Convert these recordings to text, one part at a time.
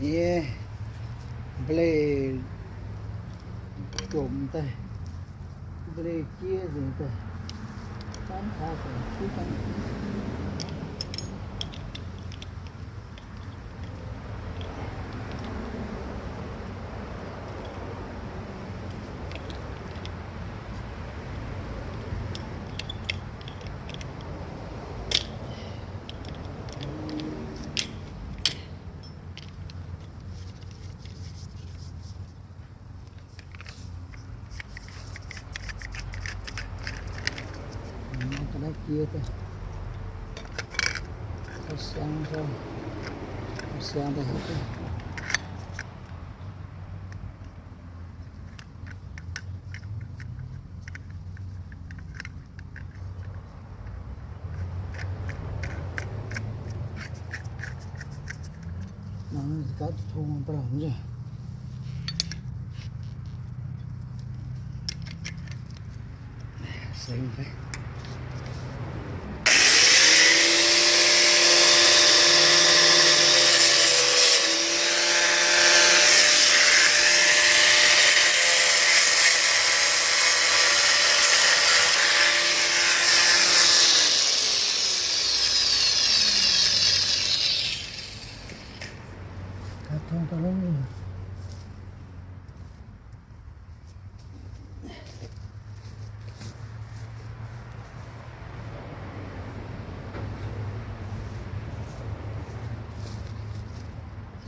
Nyei, mbleih jomc daaih, mbleih jiex nzengc daaih, gaanv taux daaih, ga'naaiv jiex daaih, siang, siang daaih.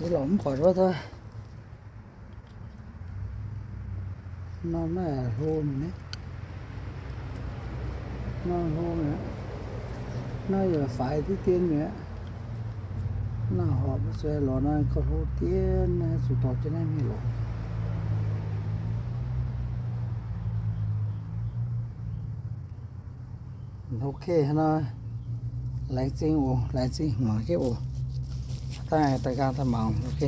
Lorqc mv buatc wuov, norm naaiv hlo mi'aqv, norm hlo mi'aqv, naaiv yaac faix diqv dien mi'aqv. Naaiv horpc zuqc lorz naaiv gauh hlo dien, naaiv zuqc dorh jienv naaiv mingh lorz. Ok, hnangv nor, laengz zingh oc, laengz zingh mangc jienv oc. Daaih daaih nqaang daaih mangc, ok.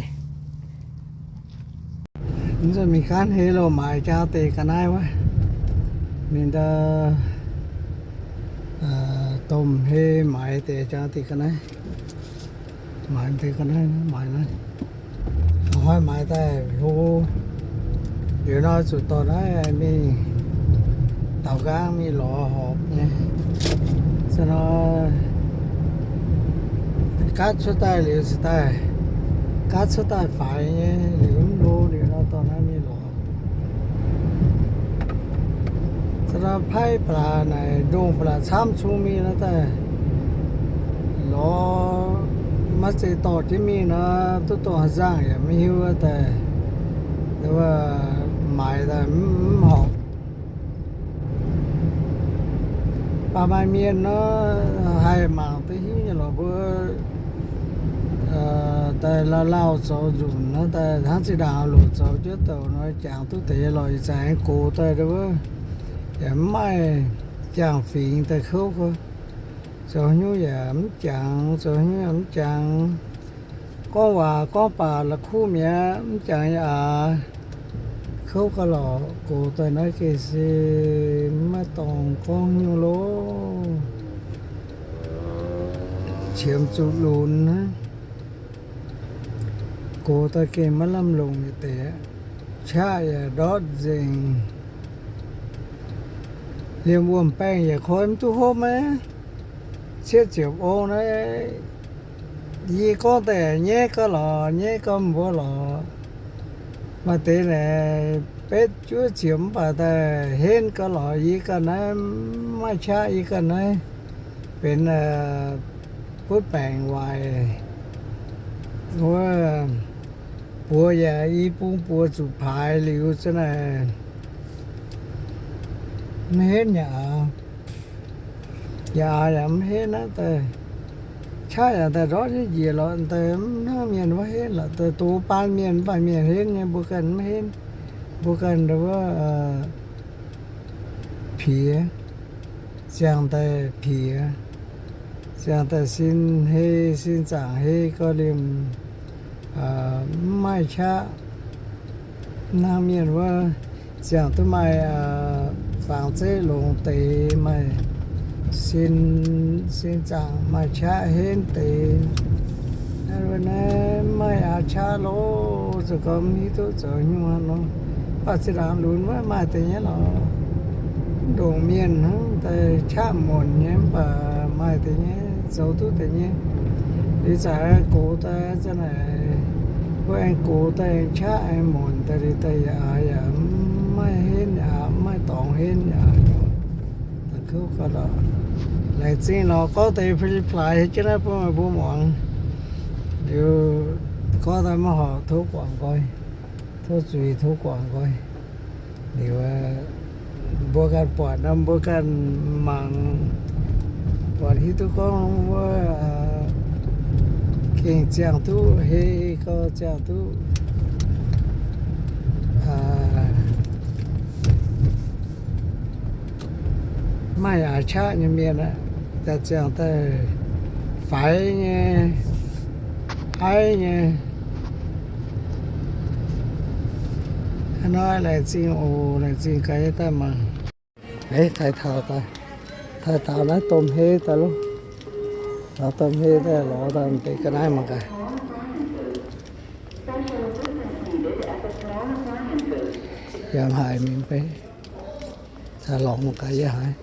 Mv nzunc mingh gaanv heh loh maaiz jaa deix ga'naaiv wuov. Ninh daaih domh heh maaiz deix jaa deix ga'naaiv. Maaiz deix ga'naaiv, maaiz naaiv. Hnoi maaiz daaih hlo, liuz nor zuqc dorh naaiv mingh daaux nqaang mingh lorz horpc nyei. Za'gengh nor, gaatv cuotv daaih liuz cingx daaih, gaatv cuotv daaih faix nyei, liuz mv hlo liuz nor dorh naaiv mingh lorz. Za'gengh nor paaiv ba'laqc naaic ndongh ba'laqc camv cung mingh nor daaih lorz, maiv zeiz dorh jienv mingh nor, duqv dongh haaix nzangc yaac maiv hiuv daaih, maaiz daaih mv horpc. Baac maaih mienh nor, haih mangc duqv hiuv nyei lorqc mbuo. Daaih lauh lauh zoux nzunc nor, daaih hnangv zinh ndaangc loc zoux jienv douc nor, jangx duqv deix lorqc, ih zanc aengx gox daaih wuov, yaac mv maaih jangx fingx daaih kouv. Zoux haaix nyungc yaac mv jangx, zoux haaix nyungc yaac mv jangx. Gorngv waac gorngv baac la'kuqv mi'aqv, mv jangx yaac aax. Kouv gauh lorqc, gox daaih naaiv gengh se maiv dorngc gorngv haaix nyungc loh. Qiemx zuqc lunx aqv. Gox daaih gengh maiv lamh longc yietc deix aqv. Qaqv yaac ndortv nzengc. Liemh wuom-baengh yaac koi mv duqv hopv maiv. Cietv ziepc ong naaiv, yie gorngv daaih nyaiv gauh lorqc, nyaiv gauh mbuo lorqc. Maaih deix naaic betv juov ziepc mv baac daaih henv gauh lorqc. Yie ganh naaiv mv maaih qaqv, yie ganh naaiv benx butv baengc waaic wuov, buoz yaac i bung buoz zuqc paaix liuz za'naaic mv henv yaac aax. Yaac aax yaac mv henv aqv daaih. Qaqv yaac daaih ndortv nyei njiec lorqc daaih, mv hnangv mienh wuov henv lorqc daaih. Doz baan mienh mv baac mienh henv nyei, mbuo ganh mv henv. Mbuo ganh wuov piex, ziangh daaih piex, ziangh daaih sin hei, sin zaangc hei gauh liemh, mv maaih qaqv. Hnangv mienh wuov ziangh duqv maaih fangx zeiv longx deix, maaih sin, sin zaangc maaih qaqv henv deix. Naaiv maaih aax qaqv lorqc, zoux gau mv hiuv duqv zoux nyungc nor. Baac zinh ndaangc lunx maiv maaih deix nyei lorqc. Ndongc mienh hnangv daaih qaqv monc nyei, mv baac maaih deix nyei, zoux duqv deix nyei. Liuz zaqc aengx gox daaih za'naaic, mbuo aengx gox daaih aengx qaqv aengx monc daaih, liuz daaih yaac aax yaac mv maaih henv yaac mv maaih dorngx henv yaac. Laengz zingh lorz gorngv deix fai fai jienv naaiv bun meih mbuo muangx. Liuz gorngv daaih maiv horpc tov guangc nqoi, tov zuiz tov guangc nqoi. Liuz mbuo ganh buatc nor mbuo ganh mangc, buatc hiuv duqv gorngv wuov gengh ziangh duqv hei gau, ziangh duqv maaih aax qaqv nyei mienh aqv, daaih ziangh daaih faix nyei, aiv nyei. Hnoi laengz zingh oc, laengz zingh gaax nyei daaih mangc. Taux, taux naaiv domh hei daaih loh. Taux domh hei daaih lorz daaih deix ga'naaiv mangc gaax. Yiem haaix mingh beiv, caux lorz mangc gaax yiem haaix.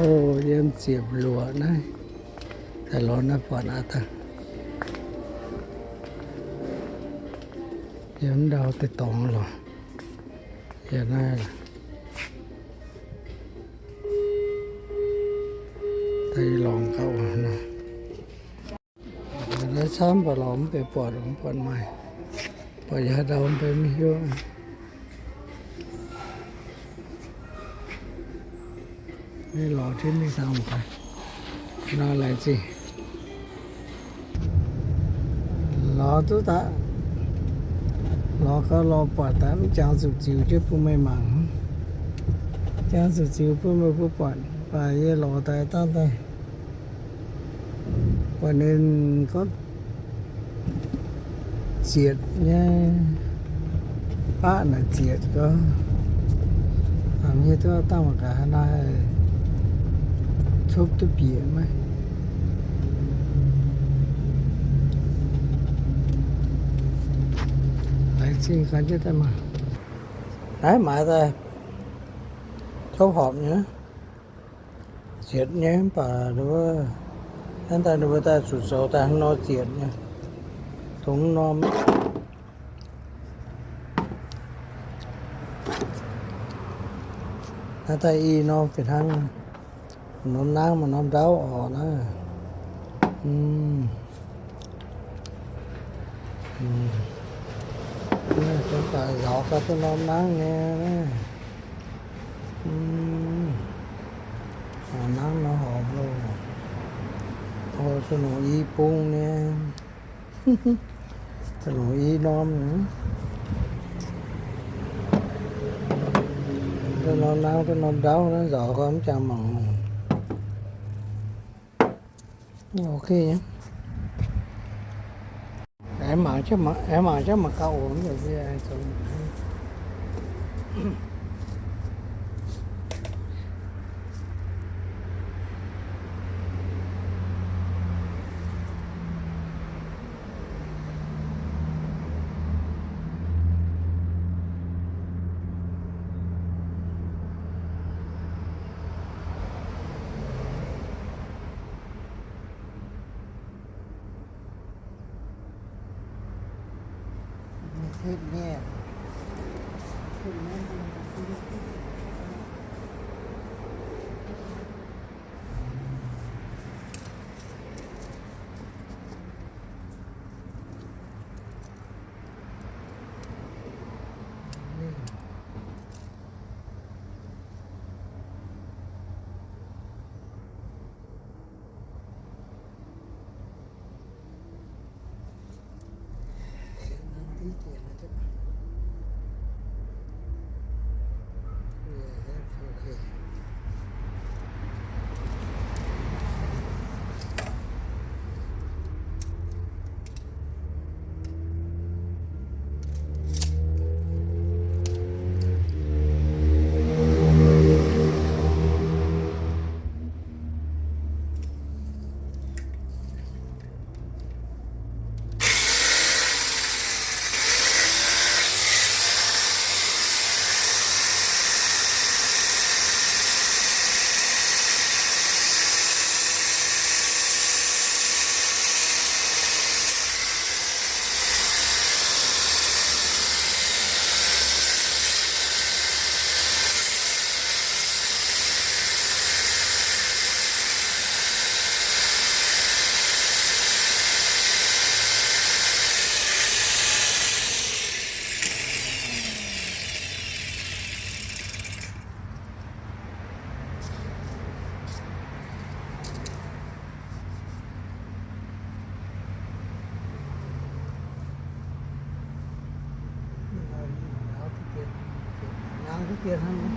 O, yiem ziepc luoqc naaiv. Daaih lorz naaiv buatc aqv daaih. Yiem ndau deix dorngx lorqc. Yiem naaiv daaih lorz gauh nor. Naaiv camv baac lorz mv benx buatc, mv buatc maaih. Buatc yaac ndau mv benx mv hiuv. Lorz jienv mingh dangh mangc gaax. Nor laengz zingh. Lorz duqv daaih. Lorz gau lorz buatc daaih mv jangx zuqc ziux jienv bun meih mangc. Jangx zuqc ziux bun meih mbuo buatc, baac yie lorz daaih dangh daaih buatc ninh gorngv zietc nyei, baqv naaic zietc gau. Hnangv hieh duqv dangh mangc gaax haaix nor haih copv duqv bieqc maiv. Laengz zingh gaax jienv daaih maah. Naaiv maaiz daaih copv horpc nyei. Zietc nyei mv baac ninh mbuo, hnangv daaih ninh mbuo daaih zuqc zoux daaih hnangv nor zietc nyei. Dongh norm, hnangv daaih i norm fih hnangv, norm nangv maaih norm ndauv orqc naaiv. Naaiv baac nzaaux daaih duqv norm nangv nyei naaiv. Nangv nor horpc loh. O, zuqc longc i bung nyei. Zuqc longc i norm. Duqv norm nangv, duqv norm ndauv naaiv nzaaux gau mv jangx mangc. Ok nyei. Aengx mangc, aengx mangc jienv mangc gaax oc. Yie hnangv.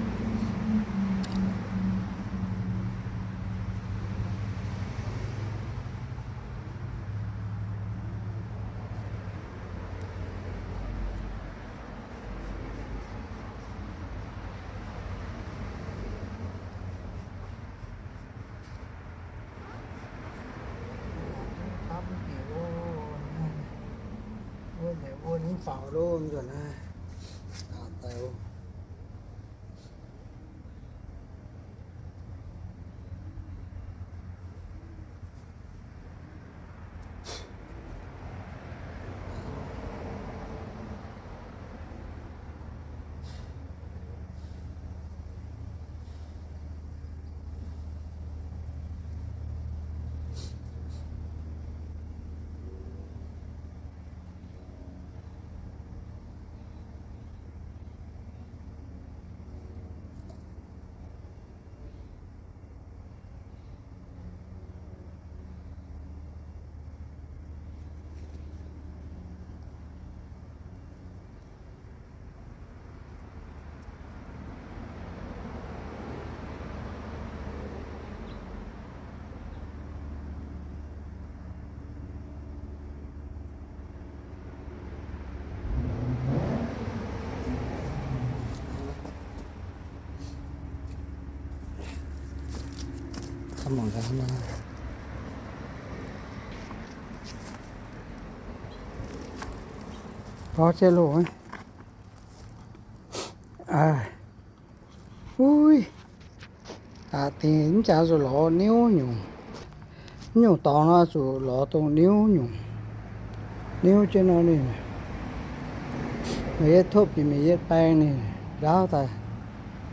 Wuov nzengc wuov mv faaux lo nzuonx naaiv. Aqc daaih oc. Porv jienv loh. Uix, aqc dingc mv jaax zuqc lorz niuv nyungc. Mv nyungc dorngx nor zuqc lorz dongh niuv nyungc. Niuv jienv nor ninh, meih yietv topv jiex meih yietv baeng ninh ndaauv daaih.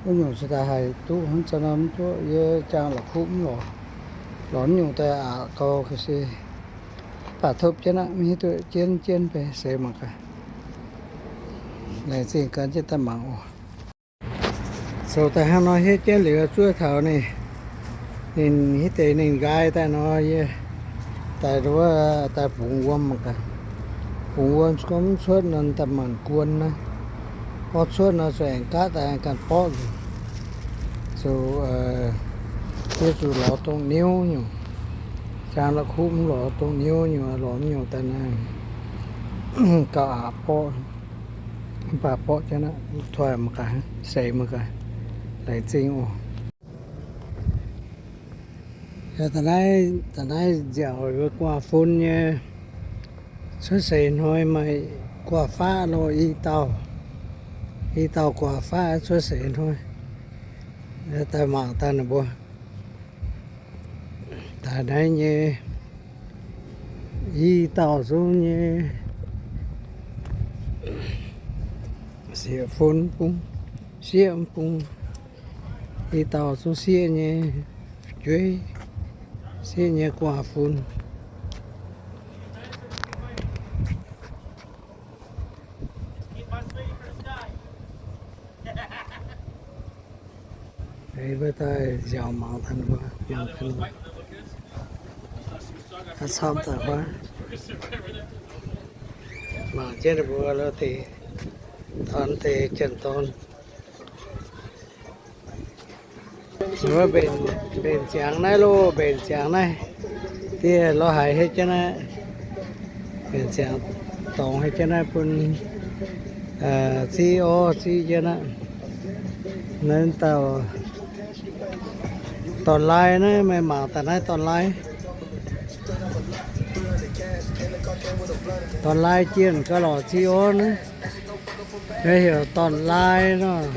Wuov nyungc cingx daaih haih duqv hnangv za'gengh mv duqv, yie jangx la'kuqv mv lorz. Lorz mv nyungc daaih aqc gau ga'sie. Mv baac topv jienv aqv, mv hiuv duqv jienv jienv beiv seix mangc gaax. Laengz zingh gan jienv daaih mangc oc. Zoux daaih hnangv nor hietv jienv liuz zuov taux ninh, ninh hietv deix ninh nqaai daaih nor, yie daaih wuov daaih bungx wuom mangc gaax. Bungx wuom gorngv mv cuotv nor daaih maanc guon naaiv. Gorngv cuotv nor zuqc aengx gaatv daaih aengx ganh borqv nzunc. Zoux, yie zuqc lorz dongh niuv nyungc. Jangx la'kuqv mv lorz dongh niuv nyungc, lorz mv nyungc daaih naaiv gauh aqc borqv. Mv baac borqv jienv aqv, tov mangc gaax, seix mangc gaax. Laengz zingh oc. Da'naaiv, da'naaiv nziaauc guaax fun nyei. Cuotv seix hnoi maaih guaax faqv loh, i dauh, i dauh guaax faqv cuotv seix hnoi. Daaih mangc daaih ninh mbuo daaih naaiv nyei, i dauh zungv nyei, sieqv fun bung, sieqv bung, i dauh zungv sieqv nyei, fu'jueiv, sieqv nyei guaax fun. Mbuo daaih nziaauc mangc taux mbuo, mangc taux mbuo, camv daaih huaav, mangc jienv ninh mbuo lo deix, dorn deix, janx-dorn. Mbenc ziangx naaiv loh, mbenc ziangx naaiv, dieh lorz haiz hietv jienv naaiv, mbenc ziangx dorngx hietv jienv naaiv bun ziqv orv ziqv jienv aqv. Naaiv dauh dorn-laai naaiv, meih mangc daaih naaiv dorn-laai. Dorn-laai jienh gauh lorqc ziqv orv naaiv. Heuc dorn-laai nor.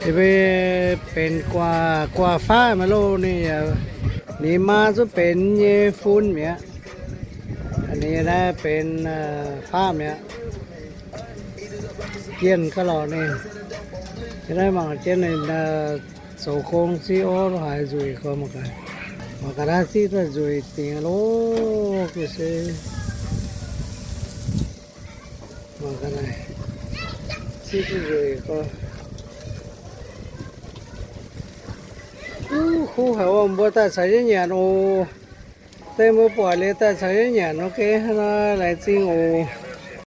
Yie mbuo benx guaax, guaax faqv maiv loh, ninh, ninh maa zungv benx nyei fun mi'aqv. Ninh naaiv benx faqv mi'aqv. Jienh gauh lorqc ninh. Yie naaiv mangc jienv ninh zoux gong ziqv orv lo haaix nzueic gorx mangc gaax. Mangc gaax naaiv ziqv duqv nzueic dingc loh ga'sie. Mangc gaax naaiv ziqv duqv nzueic gorx. Huv, huv haic oc, mbuo daaih caux jienv nyanc oc. Deix mbuo buatc liuz daaih caux jienv nyanc, ok, hnangv naaiv laengz zingh oc.